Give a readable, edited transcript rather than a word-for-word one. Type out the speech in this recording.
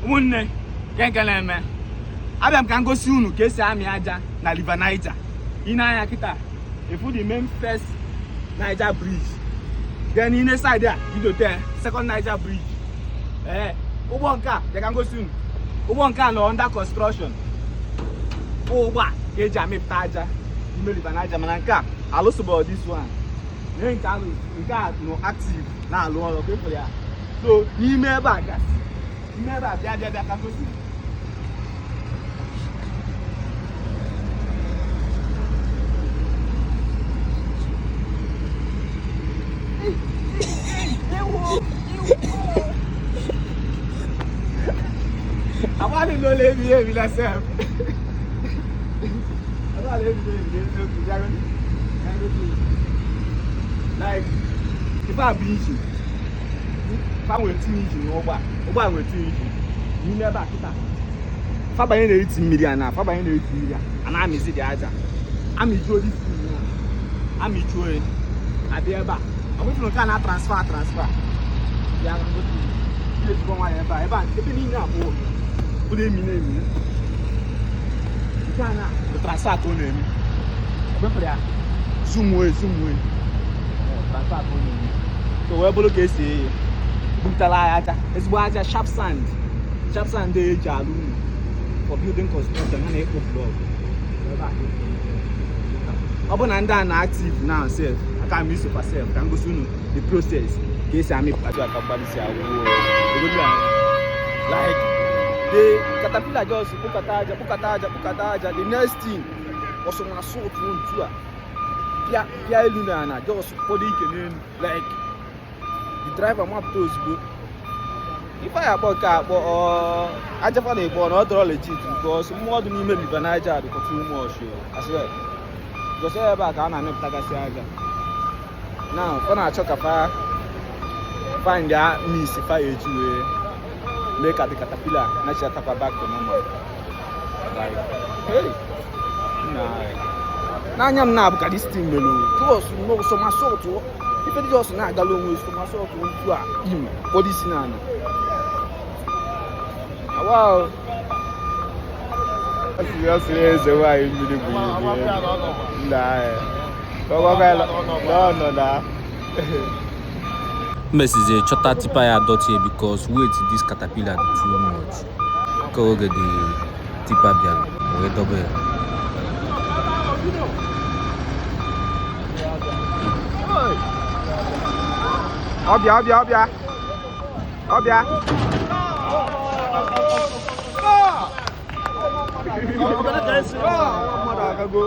Ụmụnne, nke nke na-eme, abịa m ka m gosi unu ka esi amị aja na River Niger. I nee anya kịta, ị fụ the main first Niger bridge, then i nee side a idote second Niger bridge. Ee, ụgbọ nke a, bịa ka m gosi unu ụgbọ nke a nọ under construction. Ụgbọ a ka eji amịpụta aja n'ime River Niger, mana nke a alụsịbọ this one. Nye nke alụ, nke a nọ active na-alụ ọrụ ka ịfụrụ ya. So n'ime ebe a gasị, n'ime ebe a, bịa bịa bịa ka m gosi. Agbali ló lè mi èmi lẹ́sẹ̀. Agbali lè mi èmi lẹ́sẹ̀. Like, ife a bụ engine. Fa nwere two engine n'ụgbọ a. Ụgbọ a nwere two engine. N'ime ebe a kịta, fa banye n'etiti mmiri a na fa banye n'etiti mmiri a, a na-amịzi dị aja. Amịjuo this thing na. Amịjuo ya. Abịa ebe a. Ọ bụrụ nke a na transfer transfer. Ya na ngosi. Ihe ejikọ nwayọ ebe a, ebe a, ebe niile a bụ ọ na-emi na-emi. Nke a na bụ transfer ka ọ na-eme. Ọ bụfere ya. Zoom wee zoom wee. Transfer ka ọ na-eme. So wee bụrụ ka esi bupụtara ya aja, ezigbo aja sharp sand. Sharp sand eji alụ ụlọ for building construction ha na-ekpo block. Ebe a ka esi eme. Ọ bụ na ndị a na active now sef, aka m isokwa sef ka m gosi unu the process ka esi amịpụta aka mgbalịsi agwụ. Like the caterpillar just kpụkọta aja, kpụkọta aja, kpụkọta aja, the next thing ọsọmasọ otu ntu a pịa pịa elu na ana, just kpọdo ike n'elu. Like the driver mapụta ozugbo. Ife anyị akpọ nke akpọ ọ ajafa na-ekpo na ọ dọrọ legit, because mmụọ dị n'ime River Niger dịkwa too much o, I swear, because ebe a ka a na-amịpụtagasị aja. Now ọ na-achọ ka fa find ya means fa eji wee mee ka the caterpillar nachiatakwa back to normal. Like, hey, na n'anya m na-abụ ka this thing mere just no somersault. Ife dị just na-agala onwe somersault ntu a ime kpọdo isi n'ala. Wow. Ọ sịrị eze nwaanyị mmiri bụ ihe nna anyị. N'ọnọ na. Mesizie chọta tipper ya dọtie because weight this caterpillar dị too much. Ka oge the tipper bịara, o wee dọba ya. Ọbịa ọbịa ọbịa ọbịa. Mmadụ agago.